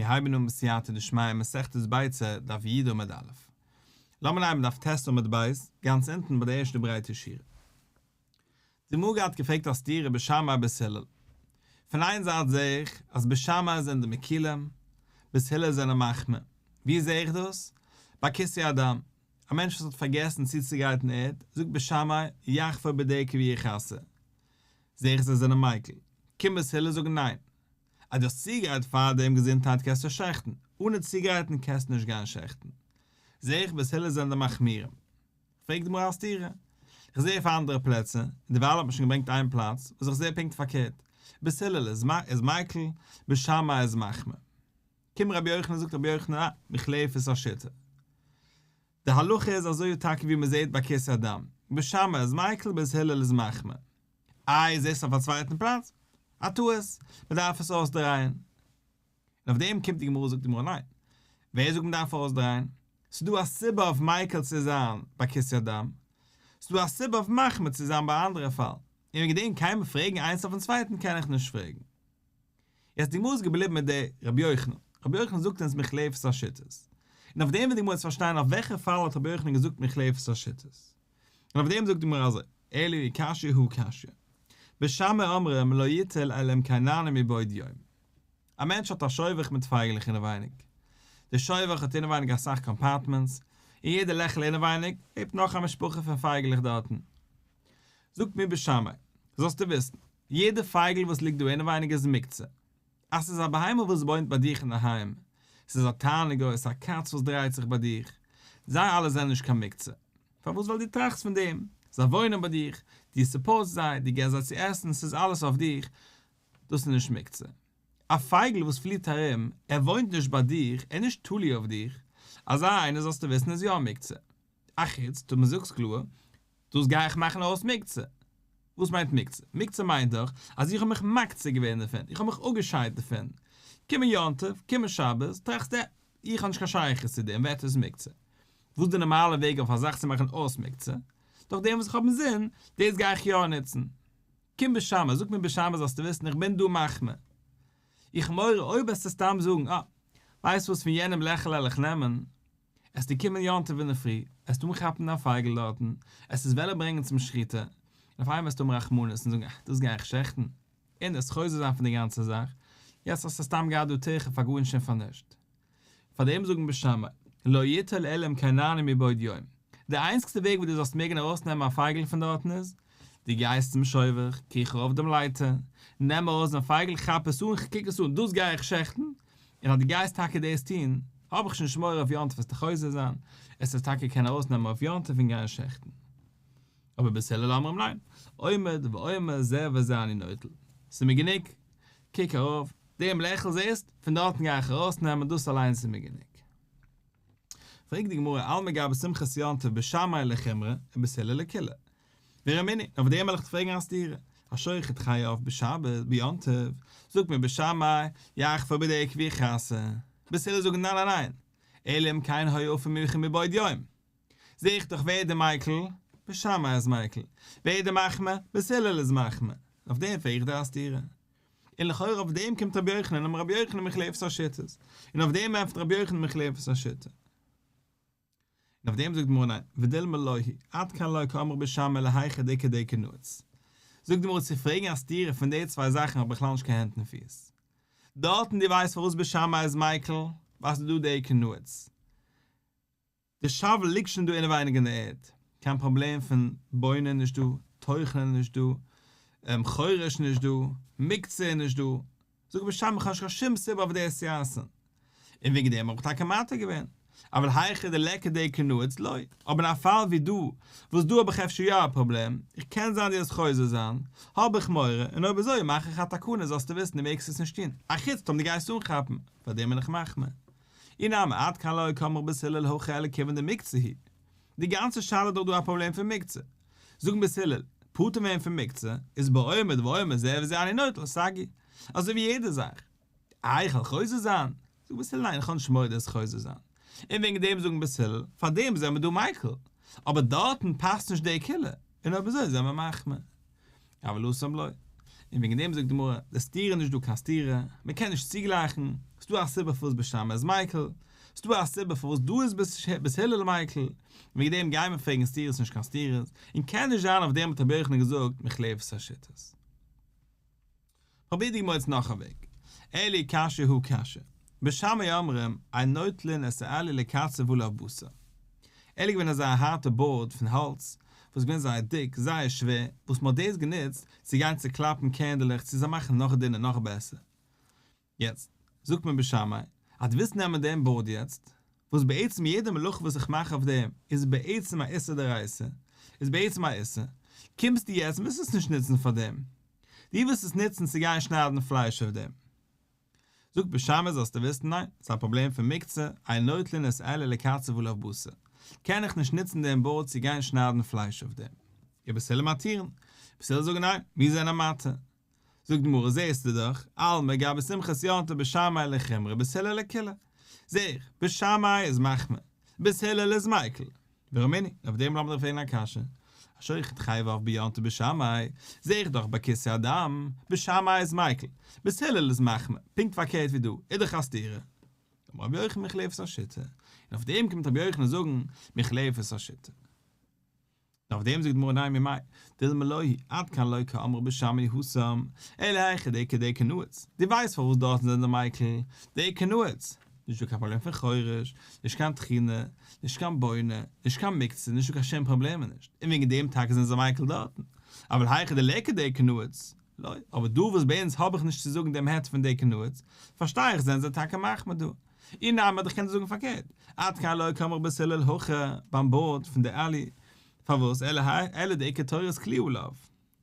מיר הייבן אן בסייעתא דשמיא מסכת ביצה דף י עמוד א'. לאמיר הייבן דף ט' עמוד ב', גאנץ אונטן ביי די ערשטע ברייטע שורה. די גמרא האט געפרעגט א סתירה בית שמאי בית הלל. פון איין זייט זעה איך אז בית שמאי זענען די מקילים, בית הלל זענען מחמיר. ווי זעה איך דאס? ביי כיסוי הדם. א מענטש וואס האט פארגעסן צוצוגרייטן ערד, זאגט בית שמאי, יחפור בדקר ויכסה. זעה איך זיי זענען מיקל. קומט בית הלל זאגן ניין. אז דו האסט צוגעגרייט פאר דעם געזונטהייט קענסטו שעכטן, אנע צוגרייטן קענסטו נישט גיין שעכטן. זעה איך בית הלל זענען די מחמירים. פרעגט די גמרא א סתירה. איך זעה אויף אנדערע פלעצער, און דערווייל האט מען שוין געברענגט איין פלאץ, וואס איך זעה פונקט פארקערט, בית הלל איז מיקל, בית שמאי איז מחמיר. קומט רבי יוחנן זאגט רבי יוחנן אה, מוחלפת השיטה. די הלכה איז אזוי טאקע ווי מען זעט ביי כיסוי הדם, בית שמאי איז מיקל בית הלל איז מחמיר. איי זעסט אויף א צווייטן פלאץ? א טעות, מען דארף עס אויסדרייען. און אויף דעם קומט די גמרא זאגט די גמרא ניין, ווער זאגט מען דארף אויסדרייען? ס'איז דא א סיבה אויף מיקל צו זיין ביי כיסוי הדם, ס'איז דא א סיבה אויף מחמיר צו זיין ביי א אנדערע פאל, און וועגן דעם קען מען פרעגן איינס אויפן צווייטן קען איך נישט פרעגן. יעצט די גמרא איז געבליבן מיט די רבי יוחנן, רבי יוחנן זאגט אונז מוחלפת השיטות, און אויף דעם וויל די גמרא יעצט פארשטיין אויף וועלכע פאל האט רבי יוחנן געזאגט מוחלפת השיטות, און אויף דעם זאגט די גמרא אזוי, אלא אי קשיא הא קשיא, בית שמאי אומרים לא יטול אלא אם כן נענו מבעוד יום. א מענטש האט א שובך מיט פייגלעך אינעווייניג, די שובך האט אינעווייניג אסאך compartments, אין יעדע לעכל אינעווייניג לעבט נאך א משפחה פון פייגלעך דארטן. זאגט מיר בית שמאי, זאלסטו וויסן, יעדע פייגל וואס ליגט דא אינעווייניג איז מוקצה. אז ס'איז א בהמה וואס וואוינט ביי דיך אינדערהיים, ס'איז א תרנגול, ס'איז א קאץ וואס דרייט זיך ביי דיך, זיי אלע זענען נישט קיין מוקצה. פארוואס? ווייל דו טראכסט פון דעם, זיי וואוינען ביי דיך, דו support סט זיי, דו געבסט זיי צו עסן, ס'איז אלעס אויף דיך, דאס איז נישט מוקצה. א פייגל וואס פליט ארום, ער וואוינט נישט ביי דיך, ער איז נישט תלוי אויף דיך, אזא איינער זאלסטו וויסן איז יא מוקצה. אחוץ טאמער זאגסט קלאר, דאס גיי איך מאכן אויס מוקצה. וואס מיינט מוקצה? מוקצה מיינט דאך אז איך האב מיך מקצה געווען דערפון, איך האב מיך אפגעשיידט דערפון. קומען יום טוב, קומען שבת, טראכסטו, איך האב נישט קיין שייכות צו דעם, ווערט עס מוקצה. וואס איז די נארמאלע וועג אויף א זאך צו מאכן אויס מוקצה? דורך דעם וואס איך האב אינזין, דאס גיי איך יא נוצן. קום בית שמאי, זאג מיר בית שמאי זאלסטו וויסן איך בין דא מחמיר. איך מורא אויב וועסטו סתם זאגן, אה, ווייסט וואס פון יענעם לעכל וועל איך נעמען, עסטו קומען יום טוב אינדערפרי, עסטו אנכאפן דיין פייגל דארטן, עסט עס וועלן ברענגען צום שחיטה, און אויף איינמאל וועסטו האבן רחמנות און זאגן, אה, דאס גיי איך שעכטן, און עסט חוזר זיין פון די גאנצע זאך, יעצט האסטו סתם געהאט דא טירחה פאר גארנישט און פאר נישט. פאר דעם זאגן בית שמאי, לא יטול אלא אם כן נענו מבעוד יום. די איינציגסטע וועג וואס דו זאלסט מעגן ארויסנעמען א פייגל פון דארטן איז, דו גייסט צום שובך, קריך ארויף דעם לייטער, נעם ארויס דעם פייגל, כאפ עס אן, קוק עס אן, דאס גיי איך שעכטן, און אז דו גייסט טאקע דאס טון, האב איך שוין נישט מורא אויף יום טוב וועסטו חוזר זיין, עס איז טאקע קען ארויסנעמען אויף יום טוב און גיין שעכטן. אבער בית הלל אומרים ניין, עומד ואומר זה וזה אני נוטל. ס'איז מיר גענוג, קוק ארויף, דעם לעכל זעסט? פון דארטן גיי איך ארויסנעמען, דאס אליינס איז מיר גענוג. פרעגט די גמרא, אלמא גבי שמחת יום טוב בית שמאי לחומרא ובית הלל לקולא. ורמינהי, אויף דעם וועל איך פרעגן א סתירה, השוחט חי עוף בשבת ביום טוב, זאגט מיר בית שמאי, יחפור בדקר ויכסה, בית הלל זאגן ניין ניין ניין, אלא אם כן היה עפר מוכן מבעוד יום. זע איך דאך ווער די מיקל, בית שמאי איז מיקל, ווער די מחמיר, בית הלל איז מחמיר, אויף דעם פרעג איך דיר א סתירה. און לכאורה אויף דעם קומט רבי יוחנן אמר רבי יוחנן מוחלפת השיטות, און אויף דעם ענטפערט רבי יוחנן מוחלפת השיטה. און אויף דעם זאגט די גמרא ניין, ודילמא לא היא, עד כאן לא קאמרי בית שמאי להיכא דאיכא דקר נעוץ. זאגט די גמרא צו פרעגן א סתירה פון די צוויי זאכן האט בכלל נישט קיין הענט און פיס. דארטן דו ווייסט פארוואס בית שמאי איז מיקל, ווייל ס'איז דא דקר נעוץ. די shovel ליגט שוין דא אינעווייניג אין די ערד, קיין פראבלעם פון בונה נישט דא, טוחן נישט דא, חורש נישט דא, מוקצה נישט דא, זאג בית שמאי איך האב נישט קיין שום סיבה אויף דאס צו עסן, און וועגן דעם האב איך טאקע מתיר געווען, אבל היכא דליכא דקר נעוץ לא, אבער אין א פאל ווי דא, וואס דא האב איך אפשר יא א פראבלעם, איך קען זיין דו וועסט חוזר זיין, האב איך מורא, און אויב אזוי מאך איך א תקנה זאלסטו וויסן דו מעגסט עס נישט טון, אחוץ טאמער דו גייסט אנכאפן, פאר דעם בין איך מחמיר. אי נמי עד כאן לא קאמרי בית הלל הכא אלא כיוון דמוקצה הוא. די גאנצע שאלה איז דאך דא א פראבלעם פון מוקצה. זאגן בית הלל, פטור ווערן פון מוקצה, איז בעומד ואומר זה וזה אני נוטל, סגי. אזוי ווי יעדע זאך. איי איך וועל חוזר זיין? זאגט בית הלל ניין איך האב נישט מורא דאס חוזר זיין. און וועגן דעם זאגן בית הלל, פאר דעם זעמער דא מיקל. אבער דארטן פאסט נישט די קולא, און אויב אזוי זעמער מחמיר. אבל התם לא. און וועגן דעם זאגט די גמרא, די סתירה איז נישט דא קיין סתירה, מען קען נישט צוגלייכן, ס'דא א סיבה פארוואס בית שמאי איז מיקל, ס'דא א סיבה פארוואס דא איז בית הלל מיקל, און וועגן דעם גייען מיר פרעגן סתירות נישט קיין סתירות, און קען נישט זיין אויף דעם האט רבי יוחנן געזאגט מוחלפת השיטות. פרובירט די גמרא יעצט נאך א וועג, אלא אי קשיא הא קשיא, בית שמאי אומרים אין נוטלין את העלי לקצב עליו בשר. עלי איז געווען אזא הארטע board פון האלץ, וואס איז געווען זייער דיק, זייער שווער, וואס מען האט דאס גענוצט צו גיין צו קלאפן קערנדלעך צו זיי מאכן נאך דינער נאך בעסער. יעצט, זאגט מען בית שמאי, אז דו ווילסט נעמען דעם board יעצט, וואס בעצם יעדע מלאכה וואס איך מאך אויף דעם איז בעצם א איסור דאורייתא, איז בעצם א איסור, קומסטו יעצט און ווילסט עס נישט נוצן פאר דעם, דו ווילסט עס נוצן צו גיין שניידן פלייש אויף דעם. זאגט בית שמאי זאלסטו וויסן ניין, ס'איז א פראבלעם פון מוקצה, אין נוטלין את העלי לקצב עליו בשר, קען איך נישט נוצן דעם board צו גיין שניידן פלייש אויף דעם. ובית הלל מתירין, בית הלל זאגן ניין, מיר זענען מתיר. זאגט די גמרא זעסטו דאך, אלמא גבי שמחת יום טוב בית שמאי לחומרא בית הלל לקולא. זע איך, בית שמאי איז מחמיר, בית הלל איז מיקל. ורמינהי, אויף דעם לאמיר דיך פרעגן א קשיא. השוחט חלב עוף ביום טוב בית שמאי, זע איך דאך ביי כיסוי הדם, בית שמאי איז מיקל, בית הלל איז מחמיר, פונקט פארקערט ווי דא, איז דאך א סתירה. אמר רבי יוחנן מוחלפת השיטה, און אויף דעם קומט רבי יוחנן זאגן מוחלפת השיטה. און אויף דעם זאגט די גמרא ניין ממאי דילמא לא היא עד כאן לא קאמרי בית שמאי התם אלא היכא דאיכא דקר נעוץ, דו ווייסט פארוואס דארטן זענען די מיקל דאיכא נעוץ, נישט דא קיין פראבלעם פון חורש, נישט קיין טחינה, נישט קיין בונה, נישט קיין מוקצה, נישט דא קיין שום פראבלעמען נישט, און וועגן דעם טאקע זענען זיי מיקל דארטן, אבל היכא דליכא דקר נעוץ, לא, אבער דא וואס ביי אונז האב איך נישט צו זאגן דעם היתר פון דקר נעוץ, פארשטיי איך זענען זיי טאקע מחמיר דא. אי נמי איך קען זאגן פארקערט, עד כאן לא קאמרי בית הלל הכא ביים board פון די עלי, פארוואס אלא האי אלא דאיכא תורת כלי עליו,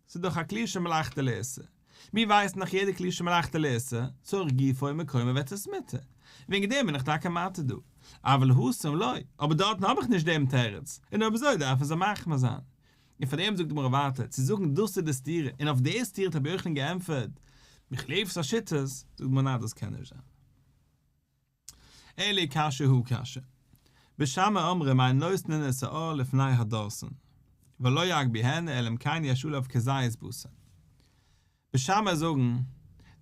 ס'איז דאך א כלי שמלאכתו לאיסור, מיר ווייסן דאך יעדע כלי שמלאכתו לאיסור, צורך גופו ומקומו ווערט עס מותר, וועגן דעם בין איך טאקע מתיר דא, אבל התם לא, אבער דארטן האב איך נישט דעם תירוץ, און אויב אזוי דארפן זיי מחמיר זיין. און פאר דעם זאגט די גמרא ווייטער, צו זאגן דאס איז די סתירה, און אויף די סתירה האט רבי יוחנן געענטפערט, מוחלפת השיטות, זאגט די גמרא ניין דאס קען נישט זיין. אלא אי קשיא הא קשיא. בית שמאי אומרים אין נותנין את העור לפני הדורסן, ולא יגביהנו אלא אם כן יש עליו כזית בשר. בית שמאי זאגן,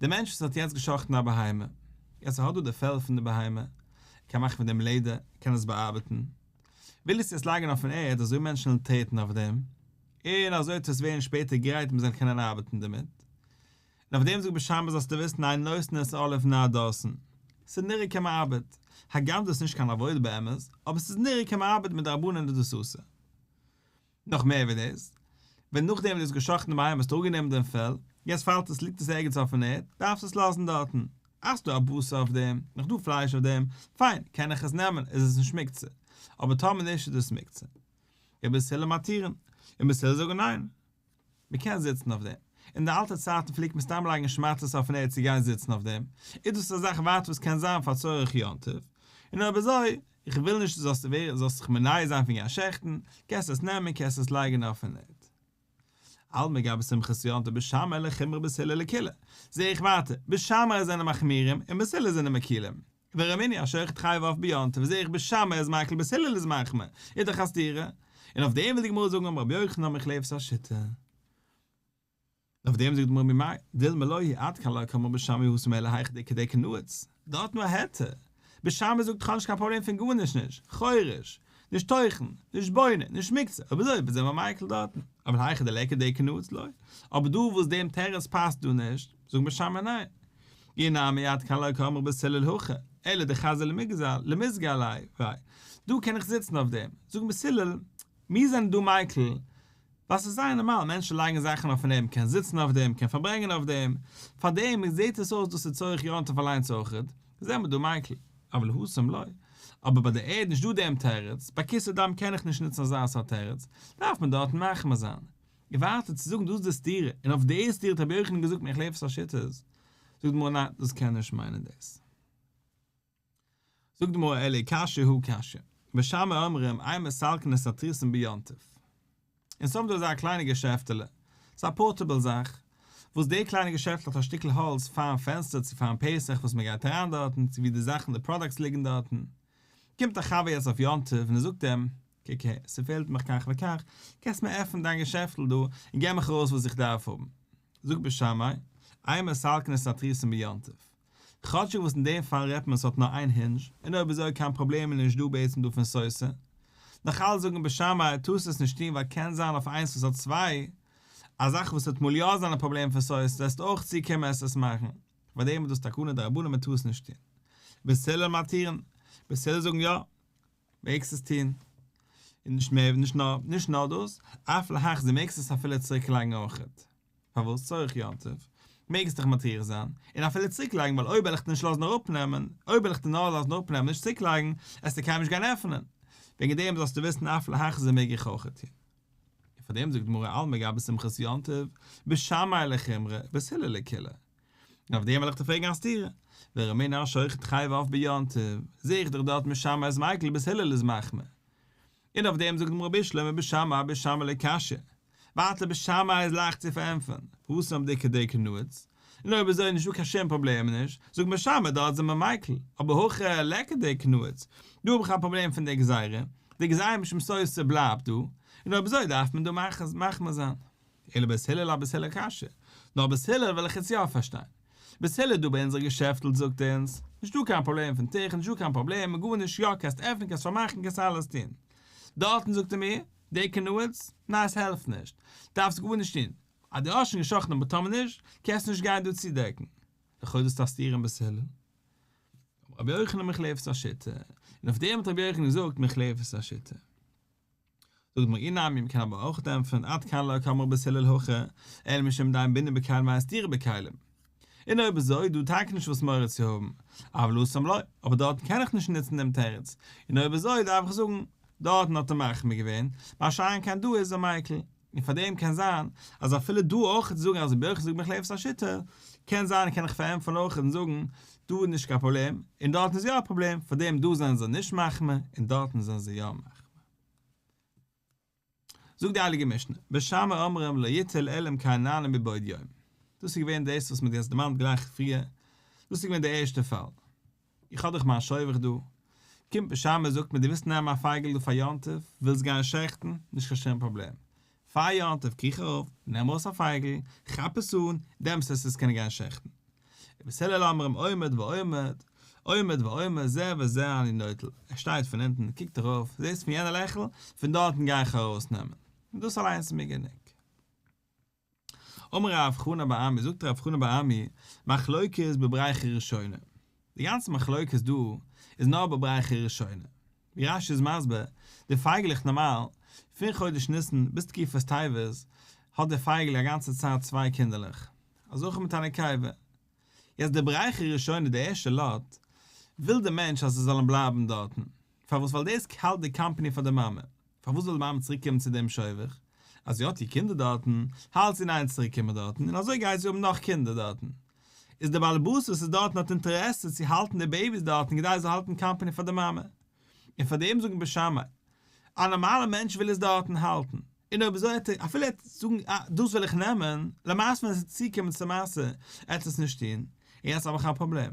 דער מענטש וואס האט יעצט גע'שחט'ן א בהמה, יעצט ער האט דא די פעל פון די בהמה, ער קען מאכן פון דעם לעדער, ער קען עס באארבעטן, וויל עס יעצט לייגן אויפן ערד אזוי מענטשן וועלן טרעטן אויף דעם, און אזוי וועט עס ווערן שפעטער גרייט מען זאל קענען ארבעטן דערמיט. און אויף דעם זאגט בית שמאי זאלסטו וויסן אין נותנין את העור לפני הדורסן, ס'איז נראה כמעבד, הגם דאס איז נישט קיין עבודה באמת, אבער ס'איז נראה כמעבד מדרבנן איז דאס אסור. נאך מער ווי דאס, ווען נאכדעם וואס דו האסט גע'שחט'ן די בהמה האסטו אראפגענומען דעם פעל, יעצט פאלט עס ליגט עס ערגעץ אויפן ערד, דארפסט עס לאזן דארטן, אז ס'דא א בשר אויף דעם, נאך דא פלייש אויף דעם, פיין, קען איך עס נעמען, איז עס נישט מוקצה, אבער טאמער נישט איז דאס מוקצה. ובית הלל מתירין, און בית הלל זאגן ניין, מען קען זיצן אויף דעם. אין די אלטע צייטן פלעגט מען סתם לייגן שמאטעס אויפן ערד צו גיין זיצן אויף דעם, איז דאס א זאך ווייטער וואס קען זיין פאר צורך יום טוב, און אויב אזוי, איך וויל נישט דו זאלסט ווערן, זאלסט זיך מונע זיין פון גיין שעכטן, קענסט עס נעמען, קענסט עס לייגן אויפן ערד. אלמא גבי שמחת יום טוב בית שמאי לחומרא בית הלל לקולא, זע איך ווייטער, בית שמאי זענען מחמירים און בית הלל זענען מקילים. ורמינהי השוחט חלב עוף ביום טוב זעה איך בית שמאי איז מיקל בית הלל איז מחמיר, איז דאך א סתירה. און אויף דעם וויל די גמרא זאגן אמר רבי יוחנן מוחלפת השיטה. און אויף דעם זאגט די גמרא ממאי דילמא לא היא עד כאן לא קאמרי בית שמאי התם אלא היכא דאיכא דקר נעוץ, דארט נאר היתר. בית שמאי זאגט כ'האב נישט קיין פראבלעם פון גארנישט נישט, חורש, נישט טוחן, נישט בונה, נישט מוקצה, אויב אזוי ווי זענען מיר מיקל דארטן? אבל היכא דליכא דקר נעוץ לא. אבער דא וואס דעם תירוץ פאסט דא נישט, זאגן בית שמאי ניין. אי נמי עד כאן לא קאמרי בית הלל הכא, אלא דחזי למיזגא עליה, דא קען איך זיצן אויף דעם, זאגן בית הלל, מיר זענען דא מיקל, ווייל ס'איז זייער נארמאל, מענטשן לייגן זאכן אויפן דעם, מ'קען זיצן אויף דעם, מ'קען פארברענגען אויף דעם, פאר דעם זעט עס אויס דאס איז צורך יום טוב אליינס אויכעט, זענען מיר דא מיקל, אבל התם לא. אבער ביי די ערד נישט דא דעם תירוץ, ביי כיסוי דם קען איך נישט נוצן אזא סארט תירוץ, דארף מען דארטן מחמיר זיין. און ווייטער צו זאגן דאס איז די סתירה, און אויף די סתירה האט רבי יוחנן געזאגט מוחלפת השיטות, זאגט די גמרא ניין דאס קען נישט מיינען דאס. זאגט די גמרא אלא אי קשיא הא קשיא, בית שמאי אומרים אין מסלקין את התריסין ביום טוב. אונז האבן דא אזא קליינע געשעפטעלע, ס'איז א portable זאך, וואס די קליינע געשעפטל האט א שטיקל האלץ פארן פענסטער צו פארן פתח וואס מען גייט אריין דארטן, צו ווי די זאכן די products ליגן דארטן. קומט א חבר יעצט אויף יום טוב און ער זאגט אים, קוק הער, ס'פעלט מיך כך וכך, קענסט מיר עפענען דיין געשעפטל דא און געב מיך ארויס וואס איך דארף האבן. זאגט בית שמאי, אין מסלקין את התריסין ביום טוב. כאטשיג וואס אין דעם פאל רעדט מען עס האט נאר איין הינדזש, און אויב אזוי קיין פראבלעם איז נישט דא בעצם דא פון סותר. נאך אלץ זאגן בית שמאי טארסט עס נישט טון ווייל קען זיין אויף איינס וואס האט צוויי, א זאך וואס וועט אמאל יא זיין א פראבלעם פון סותר וועסטו אויך צוקומען עס עס מאכן. פאר דעם איז דאס תקנה דרבנן מען טאר עס נישט טון. בית הלל מתירין, בית הלל זאגן יא, מעגסט עס טון. און נישט מער נישט נאר נישט נאר דאס, אף להחזיר מעגסט עס אפילו צוריק לייגן אויכעט. פארוואס צורך יום טוב? מעגסט דיך מטריח זיין, און אפילו צוריק לייגן ווייל אויב וועל איך דיר נישט לאזן אראפנעמען, אויב וועל איך דיר נאר לאזן אראפנעמען נישט צוריק לייגן, עסטו קיינמאל נישט גיין עפענען. וועגן דעם זאלסטו וויסן אף להחזיר מעג איך אויכעט טון. און פאר דעם זאגט די גמרא אלמא גבי שמחת יום טוב, בית שמאי לחומרא, בית הלל לקולא. און אויף דעם וועל איך דיר פרעגן א סתירה, ורמינהו השוחט חייבי עוף ביום טוב, זעה איך דאך דארט בית שמאי איז מיקל בית הלל איז מחמיר. און אויף דעם זאגט די גמרא בשלמא בית שמאי אבית שמאי לא קשיא. ווייטער בית שמאי איז לייכט צו פארענטפערן, התם דאיכא דיקר נעוץ, און אויב אזוי איז נישטא קיין שום פראבלעם נישט, זאגט בית שמאי דארט זענען מיר מיקל, אבער הכא ליכא דיקר נעוץ, דא האב איך א פראבלעם פון די גזירה, די גזירה משום סותר בלייבט דא, און אויב אזוי דארף מען דא מחמיר זיין. אלא בית הלל אבית הלל קשיא, נאר בית הלל וועל איך יעצט יא פארשטיין. בית הלל דא ביי אונזער געשעפטל זאגט אונז, נישטא קיין פראבלעם פון טירחא, נישטא קיין פראבלעם, גארנישט, יא קענסט עפענען קענסט פארמאכן קענסט אלעס טון. דארטן זאגט ער מיר, דיקר נעוץ, ניין עס העלפט נישט, דארפסט גארנישט טון, אז דו האסט שוין געשחט'ן אבער טאמער נישט, קענסטו נישט גיין דא צודעקן. לכאו' דאס א סתירה אין בית הלל. אמר רבי יוחנן מוחלפת השיטה, און אויף דעם האט רבי יוחנן געזאגט מוחלפת השיטה. זאגט די גמרא אי נמי, מ'קען אבער אויך ענטפערן עד כאן לא קאמרי בית הלל הכא, אלא משום דאין בינוי בכלים ואין סתירה בכלים. און אויב אזוי איז דא טאקע נישט וואס מורא צו האבן, אבל התם לא, אבער דארטן קען איך נישט נוצן דעם תירוץ, און אויב אזוי דארף איך זאגן, דארטן האט ער מחמיר געווען, מה שאין כן דא איז ער מיקל. און פאר דעם קען זיין אז אפילו דא אויך צו זאגן אז רבי יוחנן זאגט מוחלפת השיטה, קען זיין קען איך פארענטפערן אויך און זאגן דא איז נישט קיין פראבלעם און דארטן איז יא א פראבלעם, פאר דעם דא זענען זיי נישט מחמיר און דארטן זענען זיי יא מחמיר. זאגט די הייליגע משנה, בית שמאי אומרים לא יטול אלא אם כן נעלו מבעוד יום. דאס איז געווען דאס וואס מען האט יעצט דערמאנט גלייך פריער, דאס איז געווען דער ערשטער פאל. איך האב דאך מיין שובך דא. קומט בית שמאי זאגט מיר דו ווילסט נעמען א פייגל דא פאר יום טוב, ווילסט גיין שעכטן, נישט קיין שום פראבלעם. פאר יום טוב קריך ארויף, נעם ארויס א פייגל, כאפ עס אן, דעמאלטס וועסטו עס קענען גיין שעכטן. ובית הלל אומרים עומד ואומר, עומד ואומר זה וזה אני נוטל, ער שטייט פון אונטן, קוקט ארויף, זעסט פון יענע לעכל, פון דארטן גיי איך ארויסנעמען. און דאס אליינס איז מיר גענוג. אמר רב חנא בר אמי, זאגט רב חנא בר אמי, מחלוקת בבריכה ראשונה. די גאנצע מחלוקת דא איז נאר בבריכה ראשונה. ווי רש"י איז מסביר, די פייגלעך נארמאל, פון חודש ניסן ביז תקופת טבת, האט די פייגל א גאנצע צייט צוויי קינדערלעך, א זכר מיט א נקבה. יעצט די בריכה ראשונה די ערשטע לאט, וויל די מענטש אז זיי זאלן בלייבן דארטן. פארוואס? ווייל דאס האלט די קאמפאני פאר די מאמע. פארוואס זאל די מאמע צוריק קומען צו דעם שובך? אז זי האט איר קינדער דארטן, האלט זי אין איין צוריק קומען דארטן, און אזוי גייט זי האבן נאך קינדער דארטן. איז דער באלעבאס וואס איז דארטן האט אינטערעסע צו האלטן די בעיביס דארטן כדי ער זאל האלטן קאמפאני פאר די מאמע. און פאר דעם זאגן בית שמאי, א נארמאלער מענטש וויל עס דארטן האלטן, און אויב אזוי העט ער, אפילו ער העט זאגן אה, דאס וויל איך נעמען, למעשה ווען עס וועט צוקומען צו מעשה, עט ער עס נישט טון, און יעצט האב איך א פראבלעם.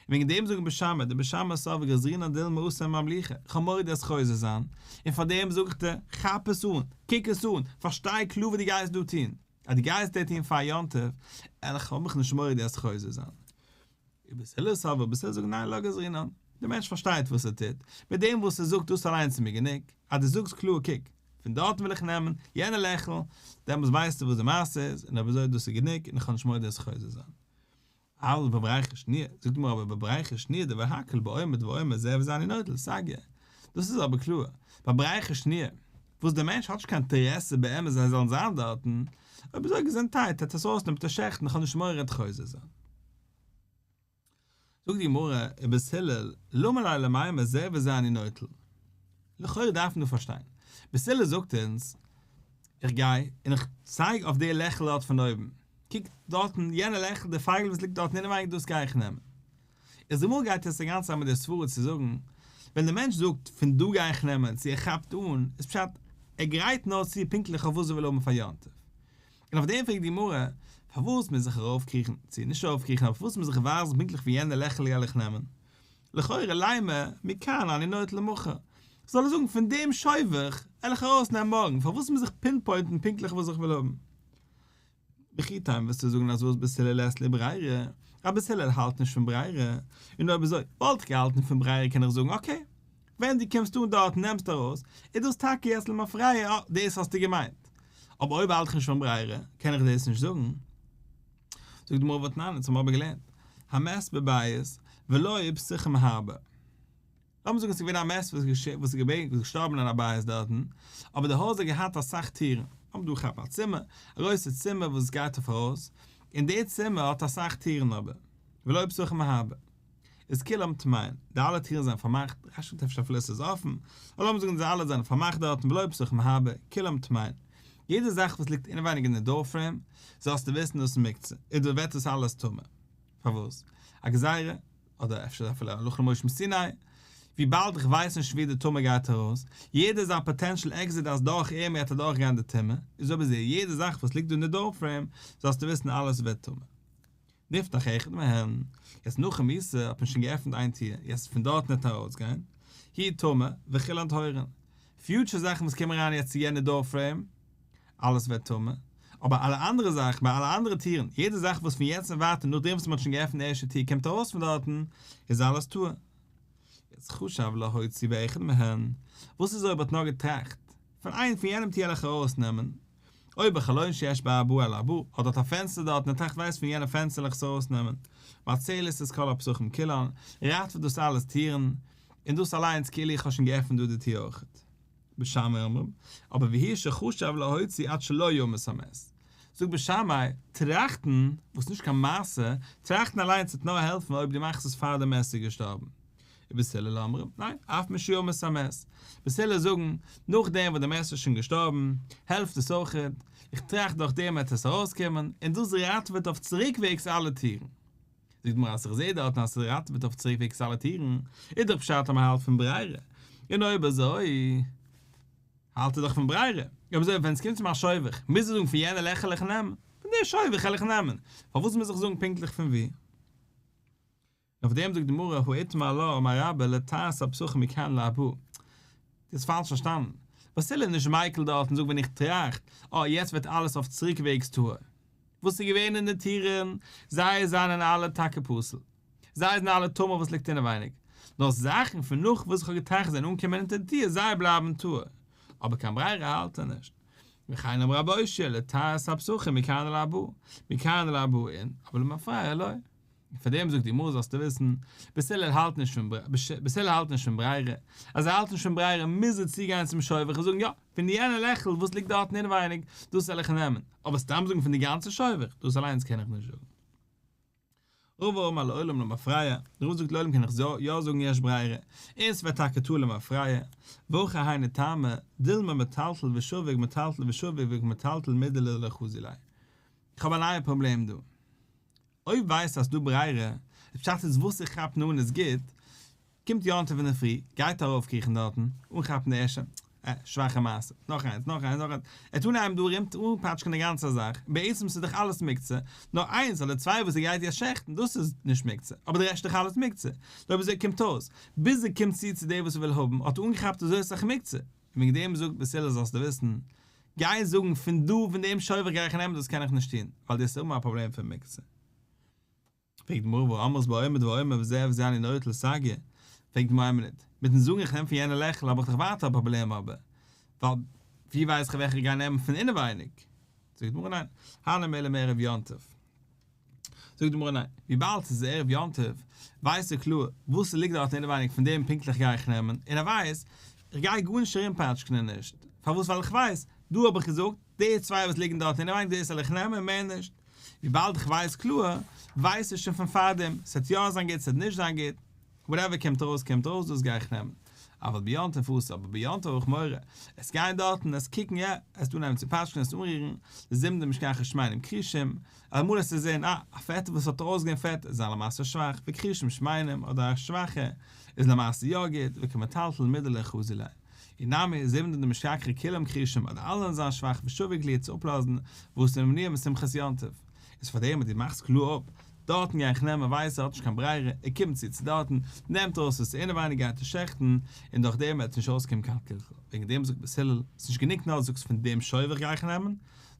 וועגן דעם זאגן בית שמאי, דבית שמאי סברי גזרינן דילמא אתי ממליכי, כ'האב מורא דו וועסט חוזר זיין, און פאר דעם זאג איך דיר, כאפ עס אן, קוק עס אן, פארשטיי קלאר וואס דו גייסט דא טון, אז דו גייסט דא טון פאר יום טוב, עלעך האב איך נישט מורא דו וועסט חוזר זיין. ובית הלל סברי, בית הלל זאגן ניין לא גזרינן, דער מענטש פארשטייט וואס ער טוט, מיט דעם וואס ער זאגט דאס אליינס איז מיר גענוג, אז דו זאגסט קלאר קוק, פון דארטן וויל איך נעמען, יענע לעכל, דעמאלס ווייסטו וואס די מעשה איז, און אויב אזוי דאס איז גענוג, און איך האב נישט מורא דו וועסט חוזר זיין. אבל בבריכה שניה, זאגט די גמרא אבער בבריכה שניה דברי הכל בעומד ואומר זה וזה אני נוטל, סגיא. דאס איז אבער קלאר, ביי בריכה שניה, וואס דער מענטש האט נישט קיין אינטערעסע באמת זיי זאלן זיין דארטן, אויב אזוי געזונטהייט, ער וועט עס אויסנעמען מיט א שעכטן, איך האב נישט מורא ער וועט חוזר זיין. זאגט די גמרא, ובית הלל, למה ליה למימר זה וזה אני נוטל? לכאורה דארף מען דא פארשטיין, בית הלל זאגט אונז, איך גיי און איך צייג אויף די לעכל דארט פון אויבן, קוק דארטן, יענע לעכל, די פייגל וואס ליגט דארטן אינעווייניג דאס גיי איך נעמען. איז די גמרא גייט יעצט אינגאנצן אריין מיט די סברה צו זאגן, ווען דער מענטש זאגט פון דא גיי איך נעמען, צו ער כאפט אן, איז פשט, ער גרייט נאר צו פונקטליך אויף וואס ער וויל האבן פאר יום טוב. און אויף דעם פרעגט די גמרא, פארוואס מוז איך ארויפקריכן, צו נישט ארויפקריכן, אבער פארוואס מוז איך ווייזן פונקטליך וואו יענע לעכל גיי איך נעמען? לכאורה לימא, מכאן אני נוטל למחר. זאל ער זאגן פון דעם שובך על איך ארויסנעמען מארגן, פארוואס מוז איך פינפוינטן פונקטליך וואס איך וויל האבן? וכי תימא וועסטו זאגן אז וואס בית הלל לית להו ברירה? אז בית הלל האלט נישט פון ברירה, און אויב אזוי וואלט איך געהאלטן פון ברירה קען איך זאגן אקעי, ווען דו קומסט אן דארט און נעמסט ארויס, איז דאס טאקע יעצט למפרע, אה, דאס האסטו געמיינט. אבער אויב האלט איך נישט פון ברירה, קען איך דאס נישט זאגן. זאגט די גמרא והתנן, אונז האבן אבער געלערנט, המת בבית ולו פתחים הרבה. לאמיר זאגן עס איז געווען א מת וואס איז געשטארבן אין א בית דארטן, אבער די הויז האט געהאט אסאך טירן, לאמיר דא כאפן א צימער, א גרויסע צימער וואס גייט אויף ארויס, און די צימער האט אסאך טירן אבער, ולו פתחים הרבה, איז כולם טמאין, די אלע טירן זענען פארמאכט, רש"י זאגט אפשר אפילו עס איז אפן, אבער לאמיר זאגן זיי אלע זענען פארמאכט דארטן ולו פתחים הרבה, כולם טמאין, יעדע זאך וואס ליגט אינעווייניג אין די דאר פרעים, זאלסטו וויסן דאס איז מוקצה, איז דא ווערט דאס אלעס טמא. פארוואס? א גזירה, אדער אפשר אפילו הלכה למשה מסיני, וויבאלד איך ווייס נישט ווי די טומאה גייט ארויס, יעדער איז א פאטענשעל עקזיט אז דורך אים גייט אדורך גיין די טומאה, איז אויב אזוי יעדע זאך וואס ליגט דא אין די דאר פרעים, זאלסטו וויסן אלעס ווערט טמא. נפתח אחד מהן, יעצט נאכן מיתה האט מען שוין געעפנט איין טיר, יעצט פון דארטן וועט ארויס גיין, הוא טמא וכולן טהורין. פיוטשער זאכן וואס קומען אריין יעצט צו יענע דאר פרעים, אלעס ווערט טמא, אבער אלע אנדערע זאכן ביי אלע אנדערע טירן, יעדע זאך וואס פון יעצט און ווייטער נאכדעם וואס מען האט שוין געעפנט די ערשטע טיר קומט ארויס פון דארטן, איז אלעס טהור. יעצט חשב להוציא באחד מהן, וואס איז אויב ער האט נאר געטראכט, פון איין פון יענעם טיר וועל איך ארויס נעמען, או בחלון שיש בו ארבעה על ארבעה, אדער האט א פענסטער דארט און ער טראכט ווייסט פון יענע פענסטער וועל איך עס ארויס נעמען, מצילת את כל הפתחים כולן, ראטעוועט דאס אלעס טירן, און דאס אליינס כאילו איך האב שוין געעפנט דא די טיר אויכעט. בית שמאי אומרים, אבער והוא שחשב להוציא עד שלא ימות המת. זאגט בית שמאי, טראכטן, וואס נישט קיין מעשה, טראכטן אליינס וועט נאר העלפן אויב דו מאכסט עס פאר די מת איז געשטארבן. ובית הלל אומרים, ניין, אף משימות המת. בית הלל זאגן, נאכדעם וואס די מת איז שוין געשטארבן, העלפט עס אויכעט, איך טראכט דורך דעם וועט עס ארויסקומען, און דאס ראטעוועט אויף צוריקוועגס אלע טירן. זאגט די גמרא אז איך זעה דארטן אז ס'ראטעוועט אויף צוריקוועגס אלע טירן, איז דאך פשט אז מ'האלט פון ברירה, און אויב אזוי האלט ער דאך פון ברירה, אויב אזוי ווען ס'קומט צום שובך מוז ער זאגן פון יענע לעכל איך נעם, פון די שובך העל איך נעמען, פארוואס מוז איך זאגן פונקטליך פון וואו? און אויף דעם זאגט די גמרא הא איתמר עלה אמר רבה לטהר את הפתחים מכאן להבא, דו האסט פאלש פארשטאנען, בית הלל איז נישט מיקל דארט און זאגט ווען איך טראכט, אה יעצט ווערט אלעס אויף צוריקוועגס טהור. וואס איז געווען אין די טירן, זיי זיינען אלע טאקע פסול, זיי זענען אלע טמא וואס ליגט אינעווייניג, נאר זאכן פון נאך וואס איך האב געטראכט זענען אנגעקומען אונטער די טיר, זיי בלייבן טהור, אבער קיין ברירה האלט ער נישט. וכן אמר רב אושעיא לטהר את הפתחים מכאן ולהבא, מכאן ולהבא אין, אבל למפרע לא. און פאר דעם זאגט די גמרא זאלסטו וויסן, בית הלל האלט נישט פון בית הלל האלט נישט פון ברירה, אז ער האלט נישט פון ברירה מוז ער צוגיין צום שובך און זאגן יא, פון יענע לעכל וואס ליגט דארטן אינעווייניג, דאס וועל איך נעמען, אבער סתם זאגן פון די גאנצע שובך, דאס אליינס קען איך נישט זאגן. רבא אמר לעולם למפרע, רבא זאגט לעולם קען איך יא זאגן יש ברירה, און ס'ווערט טאקע טהור למפרע, והכא היינו טעמא, דילמא מטלטל ושביק מטלטל ושביק וקא מטלטל מידי דלא חזי ליה. איך האב א נייע פראבלעם דא. אויב ווייסט אז ס'דא ברירה, די פשט איז וואס איך כאפ אן איז גוט, קומט יום טוב אינדערפרי, גייט ארויפקריכן דארטן, אנכאפן די ערשטע, אה, שוואכע מעשה, נאך איינס, נאך איינס, נאך איינס, ער וועט אנהייבן דא ארום אנפאטשקען די גאנצע זאך, בעצם ס'איז דאך אלעס מוקצה, נאר איינס אדער צוויי וואס ער גייט יעצט שעכטן, דאס איז נישט מוקצה, אבער די רעשט איז דאך אלעס מוקצה, נו אויב אזוי קומט אויס, ביז ער קומט צו צו די וואס ער וויל האבן, האט ער אנגעכאפט אזוי אסאך מוקצה, און וועגן דעם זאגט בית הלל זאלסטו וויסן, גיי זאגן פון דא פון דעם שובך גיי איך נעמען דאס קען איך נישט טון, ווייל דו וועסט האבן א פראבלעם פון מוקצה. פרעגט די גמרא והא אמרת בעומד ואומר וזה וזה אני נוטל סגי, פרעגט די גמרא איין מינוט, מיטן זאגן איך נעם פון יענע לעכל האב איך דאך ווייטער א פראבלעם אבער, ווייל ווי ווייס איך וועלכע איך גיי נעמען פון אינעווייניג? זאגט די גמרא ניין, הני מילי מערב יום טוב. זאגט די גמרא ניין, וויבאלד ס'איז ערב יום טוב, ווייסט ער קלאר וואס ס'ליגט דארט אינעווייניג פון דעם פונקטליך גיי איך נעמען, און ער ווייסט, איך גיי גארנישט ארומפאטשקענען נישט, פארוואס ווייל איך ווייס, דא האב איך געזאגט, די צוויי וואס ליגן דארט אינעווייניג דאס זאל איך נעמען און מער נישט, וויבאלד איך ווייס קלאר, ווייס איך שוין פון פארדעם, ס'וועט יא זיין גוט ס'וועט נישט זיין גוט, וואטעווער קומט ארויס קומט ארויס דאס גיי איך נעמען. אבל ביום טוב אסור, אבער ביום טוב האב איך מורא, עס גיין דארטן, עס קוקן יא, עס אנהייבן צו פאטשקען עס אנרירן, לזימון דמשכחי שמנים כרישים, אמאל עס צו זען אה, א פעטע וואס האט ארויסגעגעבן פעט איז זיין למעשה שוואך, וכרישים שמנים, אדער א שוואכע איז למעשה יא גוט, וקא מטלטל מידי דלא חזי ליה. אי נמי, זימון דמשתכחי כולם כרישים, אדער אלע זאלן זיין שוואך ושביק להו צו אפלאזן, ואתי למנועי משמחת יום טוב. איז פאר דעם אז דו מאכסט קלאר אפ, דארטן גיי איך נעמען ווייס ער האט נישט קיין ברירה, ער קומט צו צו דארטן, נעמט ארויס וואס איז אינעווייניג גייט ער שעכטן, און דורך דעם וועט נישט אויסקומען קיין קלקול. וועגן דעם זאגט בית הלל, ס'איז נישט גענוג נאר זאגסט פון דעם שובך גיי איך נעמען,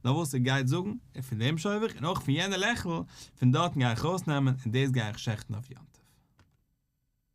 נאר וואס ער גייט זאגן, און פון דעם שובך און אויך פון יענע לעכל, פון דארטן גיי איך ארויסנעמען און דאס גיי איך שעכטן אויף יום טוב.